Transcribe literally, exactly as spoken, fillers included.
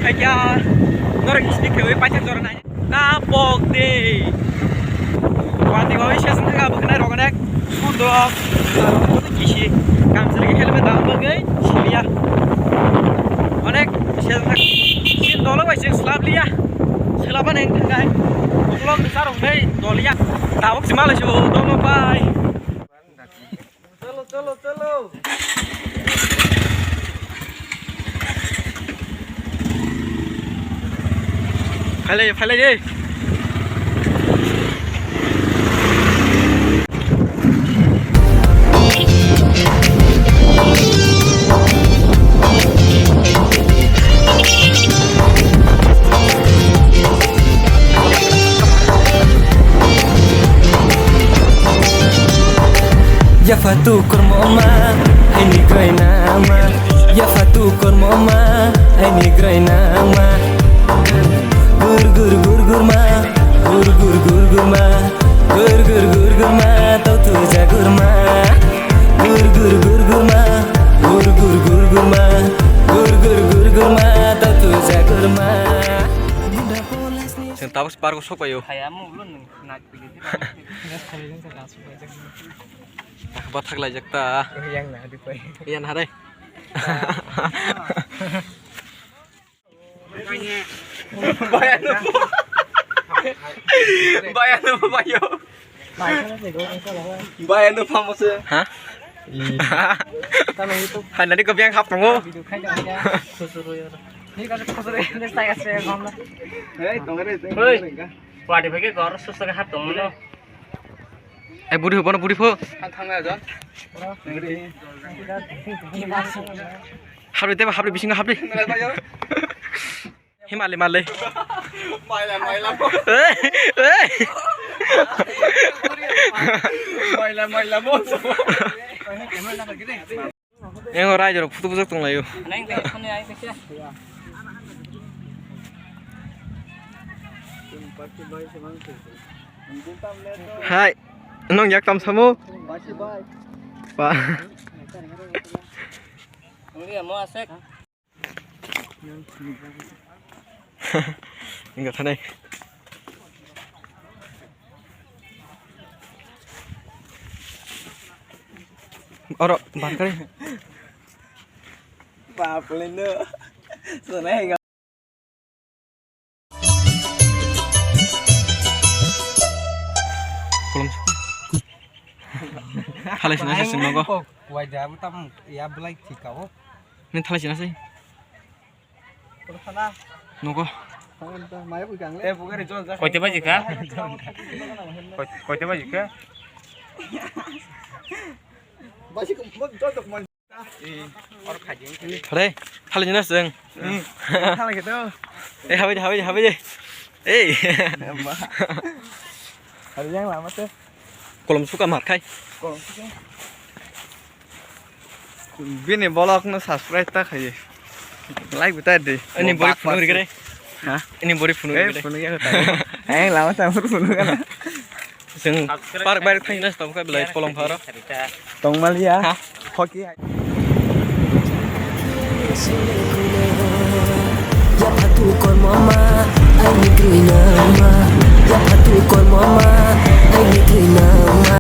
Kya norok speed khewi paithak jora nai. Na pok de. Wati wai sesang kha bwkhnai rok onek. Sundok. Kisi. Kamsari helmet da bagwi siliya. Onek sesang kha. Sin dolo bai sing slap liya. Slap neng thangai. Uklok sarong dei doliya. Tabok simalai su dono bai. Chalo, chalo, chalo. Phailai, phailai de. Yaphatu kormo ma, aini grai nama. Yaphatu kormo ma, aini grai nama. Gur gur gur gur ma, gur gur gur gur ma, gur gur gur gur ma, tau tu ja gur ma. Gur gur gur gur ma, gur gur gur gur ma, gur gur gur gur ma, tau tu ja gur ma. Chwng tabuk park o sok paio. Hai, amo ulo nwng nak pili. Bathak laijak ta. Yang na di pai. Yang harai. Bayano. Bayano bayo. Bayano pamo se. Ha? Hai nani ko biang hap tongo. Video khai jang ya. Khusuru yo. Ni ka khusuru ni sai ase gom na. Hey, tongre. Hey. Wadi bagi gor susu ka hap tongo no. Eh, budi pho, budi pho. Habri teba, habri bisingo habri. Himali mali. Maila, maila bo. Eh, eh. Maila, maila bo. Engo raijorok photo bujak tonglaio. Hai, nwng yak tam samo? Ba. Engo thanai. Oro bangkari. Bapalino. Sonai ga. Kolom suka. Halai sina sing nogo. Wai da tam ya belai thikao. Ni thalai sina sih. Nogo. Koite baji kha? Koi-, koite baji kha? Hore, thalai jina seng. Thalai khe to. Eh, habai de, habai de, habai de. Ei. Hari yang lama tuh. Kolom suka mar khai. Kolom suka. Bini vlog no subscribe ta khaye. Like bo ta di. Ani bori phunu ri gre. Ha? Ani bori phunu ri gre. Phunu ya ta. Eh, lama ta phunu kana. Seng park bai thang na stop ka belai kolom pharo. Tongmaliya. Ha? Hoki. Yaphatu kormo ma, aini grinama. Yaphatu kormo ma, aini grinama.